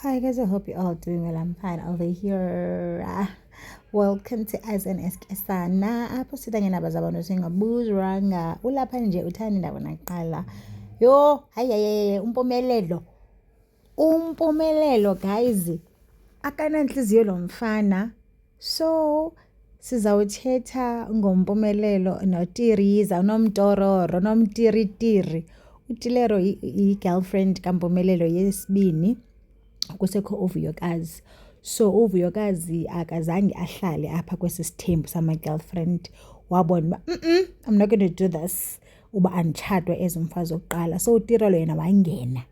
Hi guys, I hope you're all doing well. I'm fine over here. Welcome to SNS Kesana. Apho sitha ngendaba zabantu singabuzwanga. Ulapha nje uthanda indaba naqala. Yo, hayi hayi uMpumelelo. UMpumelelo guys akananhliziyo lo mfana. So sizawuthetha ngoMpumelelo noTiriza uNomtororo noMtiritiri. UTilero i-girlfriend kaMpumelelo yesibini kusekho uVuyokazi. So uVuyokazi akazange ahlale apha kwesi sithembu sama-girlfriend wabona uba I'm not gonna do this uba anditshatwe as umfazi wokuqala. So uTirelo yena wangena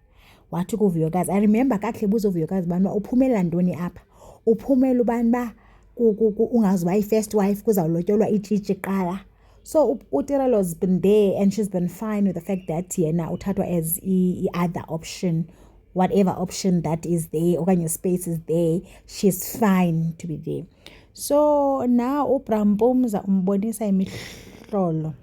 wathi kuVuyokazi, I remember kakuhle ebuza uVuyokazi ubana uba uphumela ntoni apha, uphumela ubani uba ungazuba yi-first wife kuzawulotyolwa itshitshi kuqala. So uTirelo's been there and she's been fine with the fact that yena uthathwa as i-other option, whatever option that is there okanye space is there, she's fine to be there. So now uBra Mpumza umbonisa imihlolo.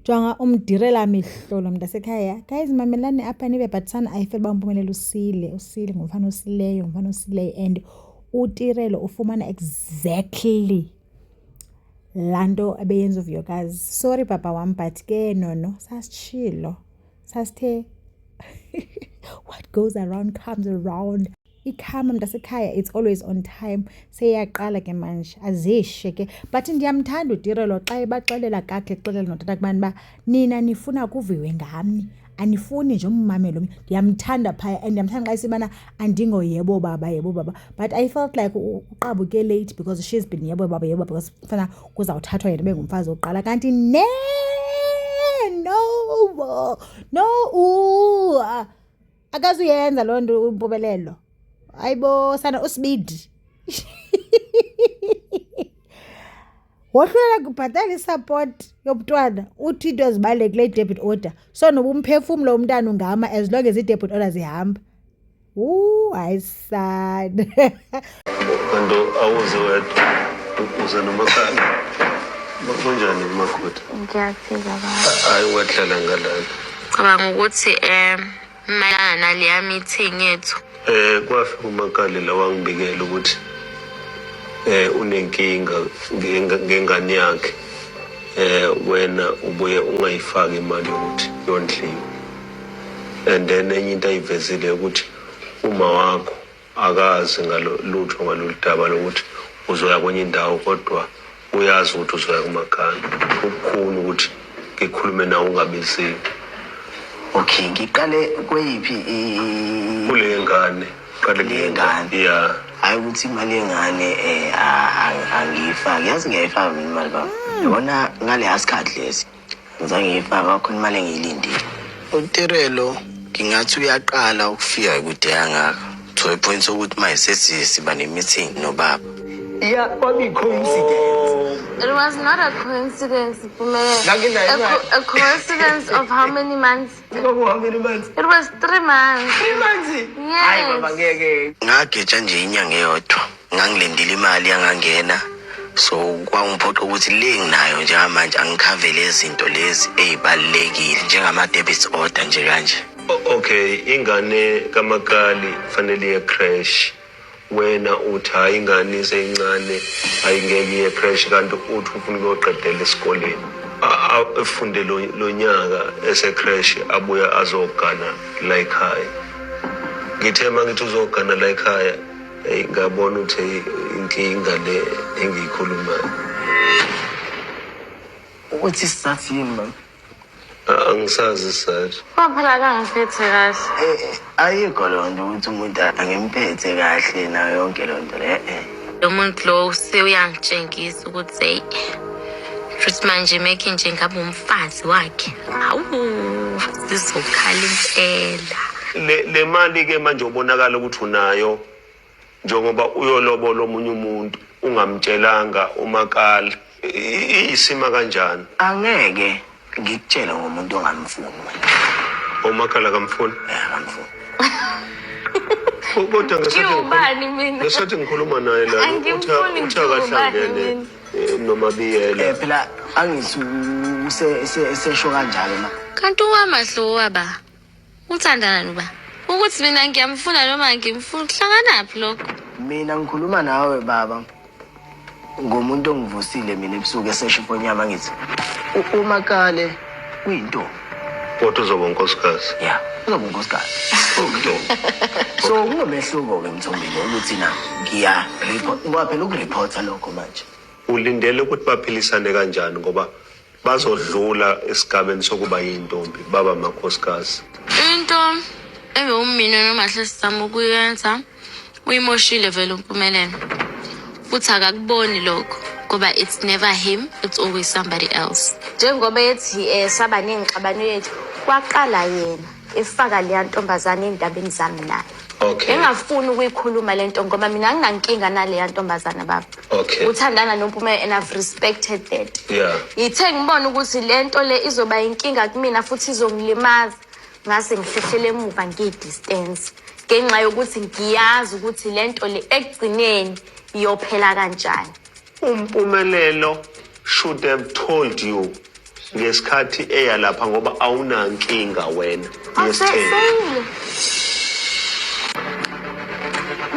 Jonga umdirela mihlolo mntasekhaya. Guys, mamelani apha nibe but sana I feel uba uMpumelelo usile, usile ngumfana osileyo, ngumfana osileyo and uTirelo ufumana exactly laa nto ebeyenza uVuyokazi. Sorry papa wam but ke nono sasitshilo, sasithe what goes around comes around. Ikhama mntasekhaya it's always on time. Seyiyaqala ke manje azishe ke but ndiyamthanda uTirelo xa ebaxelela kakuhle exelela notata kubani uba nina nifuna kuviwe ngamni anifuni nje ummamelo omnye. Ndiyamthanda phaya and ndiyamthanda xa esibana andingoyebo baba yebo baba but I felt like uqabuke late because she's been yebo baba yebo because fana kuzawuthathwa yena bengumfazi wokuqala kanti ne no no akazuyenza loo nto uMpumelelo. Hayibo sana usibidi. Wohluleka kubhatala i-support yomntwana uthi into ezibalulekileyo i-debit order. So noba umphefumlo womntana ungama as long as i-debit order zihamba. Wuu hayi sana. Kanti awuze wedwa uze nomakhala. Kunjani makoti? Ngiyaphila baba. Hayi ungahlala ngalana. Cabanga ukuthi mayelana naleya meeting yethu. Kwafika umakali la wangibikela ukuthi unenkinga ngengane yakhe. Wena ubuye ungayifaki imali yokuthi yondliwe. And then enye into ayivezile ukuthi uma wakho akazi ngalo lutho ngalolu daba lokuthi uzoya kwenye indawo kodwa uyazi ukuthi uzoya kuMagana. Kubukhuni ukuthi ngikhulume nawe ungabiziwe. Okay, ngiqale kweyiphi Kule ngane, qale Le ngane. Yeah. Hayi ukuthi imali yengane angiyifaki. Yazi ngiyayifaka mina imali baba. Yabona ngaleya sikhathi lesi ngizange ngiyifake kwakhona imali engiyilindile. UTirelo ngingathi uyaqala ukufika kude kangaka to a point sokuthi manje sesiba ne-meeting nobaba. Yeah, kwakuyi-coincidence. It was not a coincidence, Mpumelelo. Nganginayo imali. A coincidence of how many months? Kwaku-how many months? It was 3 months. 3 months? Yes. Hayi baba ngeke. Ngageja nje inyanga eyodwa. Ngangilindile imali yangangena. So kwangiphoqa ukuthi le nginayo njengamanje angikhave lezi zinto lezi ezibalulekile njengama debit order nje kanje. Okay, ingane kaMakali fanele iye creche. Wena uthi hayi ingane iseyincane ayingeke iye creche kanti uthi ufuna ukuyoqedela esikoleni. Efunde lo nyaka ese creche abuye azogana la ekhaya. Ngithe uma ngithi uzogana la ekhaya, eyi ngabona ukuthi inkinga le engiyikhulumayo. Ukuthi isizathu yini baba? Angisazi isizathu. Ngoba phela akangiphethe kahle. Ayikho loo nto ukuthi umuntu angimphethe kahle nayo yonke loo nto le. Lo muntu lo useyangitshengisa ukuthi hey, futhi manje make nje ngabe umfazi wakhe. Hawu, sizokhala impela. Le mali ke manje ubonakala ukuthi unayo njengoba uyolobola omunye umuntu ungamtshelanga umakala. Iyisima kanjani? Angeke ngikutshele ngomuntu ongamfuni mina. Umakala akamfuni? Eh, akamfuni. Kodwa Ngiwubani mina? ngesikhathi ngikhuluma naye la, Angimfuni, uthi akahlangene, ngiwubani mina? noMabiyela. Phela angithi sesho kanjalo ma. Kanti uwamahlo waba uthandana noba? Ukuthi mina ngiyamfuna noma angimfuni kuhlanganaphi lokho? Mina ngikhuluma nawe baba ngomuntu ongivusile mina ebusuku esesha ifonyama ngithi uMakale uyintombi. Kodwa uzoba unkosikazi. Ya, uzoba unkosikazi. Uyintombi. So kunomehluko-ke Mthombeni ukuthi na ngiya report ngoba phela ukureporta lokho manje. Ulindele ukuthi baphilisane kanjani ngoba bazodlula esigabeni sokuba yintombi baba makhosikazi. Into ebewumina noMahle sizama ukuyenza uyimoshile vele uMpumelelo. Futhi akakuboni lokho ngoba it's never him, it's always somebody else. Njengoba ethi saba ney'nxabano yethu, kwaqala yena efaka leya ntombazane ey'ndabeni zami naye. Okay. Engafuni ukuyikhuluma le nto ngoba mina anginankinga naleya ntombazana baba. Okay. Uthandana noMpumelelo and I've respected that. Yeah. Ngithe ngibona ukuthi le nto le izoba inkinga kumina futhi izongilimaza ngase ngihlehlele emuva ngiyi-distance ngenxa yokuthi ngiyazi ukuthi le nto le ekugcineni iyophela kanjani. UMpumelelo should have told you ngesikhathi eya lapha ngoba awunankinga wena yesithembu. Awuseyile.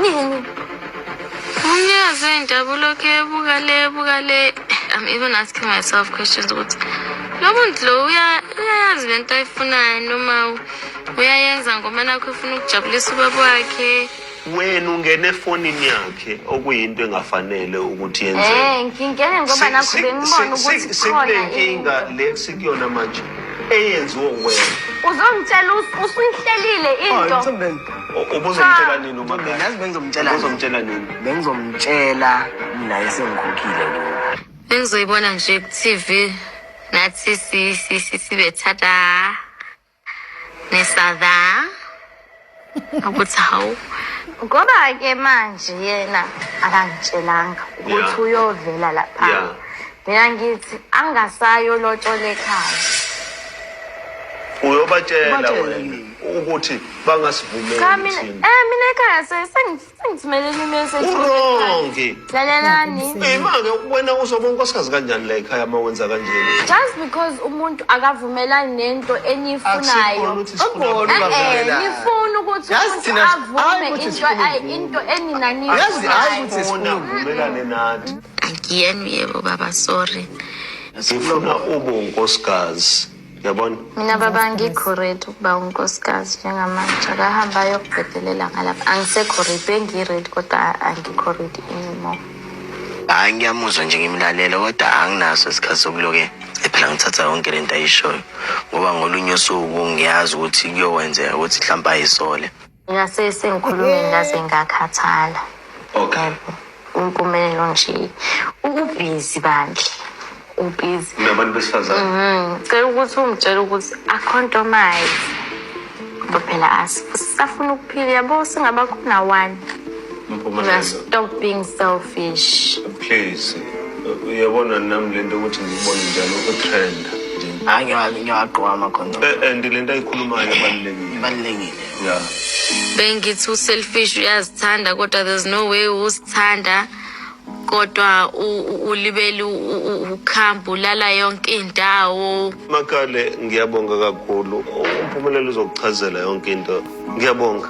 Nini? Umnikazi wendaba ulokhu ebuka le ebuka le. I'm even asking myself questions ukuthi lo muntu lo uyayazi le nto ayifunayo noma uyayenza ngoba nakho efuna ukujabulisa ubaba wakhe. Wena ungena efonini yakhe okuyinto engafanele ukuthi yenzeke. Ngingene ngoba nakho bengibona ukuthi khona Sikunenkinga into. le sikuyona manje eyenziwe wena. Uzongitshela usuyihlelile Oh, into. Mthombeni. Ubuzomtshela nini Mthombeni, uMakale? yazi bengizomtshela nini? Ubuzomtshela nini? Bengizomtshela naye sengikhokhile kuye. Bengizoyibona nje ku-TV nathi sibe thada nesada ukuthi hawu Ngoba ke manje yena akangitshelanga ukuthi uyovela lapha. Mina ngithi angasayo lotshola ekhaya. Uyobatshela Ubatshele wena yini? ukuthi bangasivumeli Cha mina thina. mina ekhaya sengithumelele i-message. U-wrong. Lalelani. Ima-ke wena uzoba unkosikazi kanjani la ekhaya uma wenza kanjena? Just because umuntu akavumelani nento eniyifunayo. Akusikhona ukuthi sifuna Akukhona ukungavumelani. Nifuna ukuthi Yazi umuntu thina- avume hayi ukuthi into sifuna into ukuvuma. enina Yazi, hayi niyifunayo. ukuthi Sifuna uvumelane nathi. Angiyena uyebo baba sorry. Sifuna ube unkosikazi. Yabona? Mina baba angikho ready ukuba unkosikazi njengamanje. Akahamba ayokubhedelela ngalapha. Angisekho ready, bengi-ready kodwa angikho ready anymore. Hhayi ngiyamuzwa nje ngimlalela kodwa anginaso isikhathi sokuloke phela ngithatha yonke lento ayishoyo ngoba ngolunye usuku ngiyazi ukuthi kuyokwenzeka ukuthi mhlawumpe ayisole. Mina sengikhulume ngaze ngakhathala. Okay. Yebo. UMpumelelo nje ubhizi bandla. Ubhizi. Nabantu besifazane. Ngicela ukuthi ungitshele ukuthi a-compromise. Ngoba phela asisafuna ukuphila yabo singaba khona one. We Mpumelelo. must stop being selfish. Please. Uyabona nami lento ukuthi ngikubone njalo utrend nje. Hhayi ngiyawagqoka amakhondomu. And lento ayikhulumayo ibalulekile. Ibalulekile. Yeah. Bengithi uselfish uyazithanda kodwa there's no way uzithanda kodwa ulibele ukuhamba ulala yonke indawo. Makale ngiyabonga kakhulu. UMpumelelo uzokuchazela yonke into. Ngiyabonga.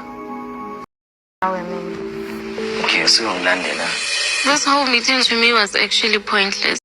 Awe mina. Okay, usuyongilandela. This whole meeting to me was actually pointless.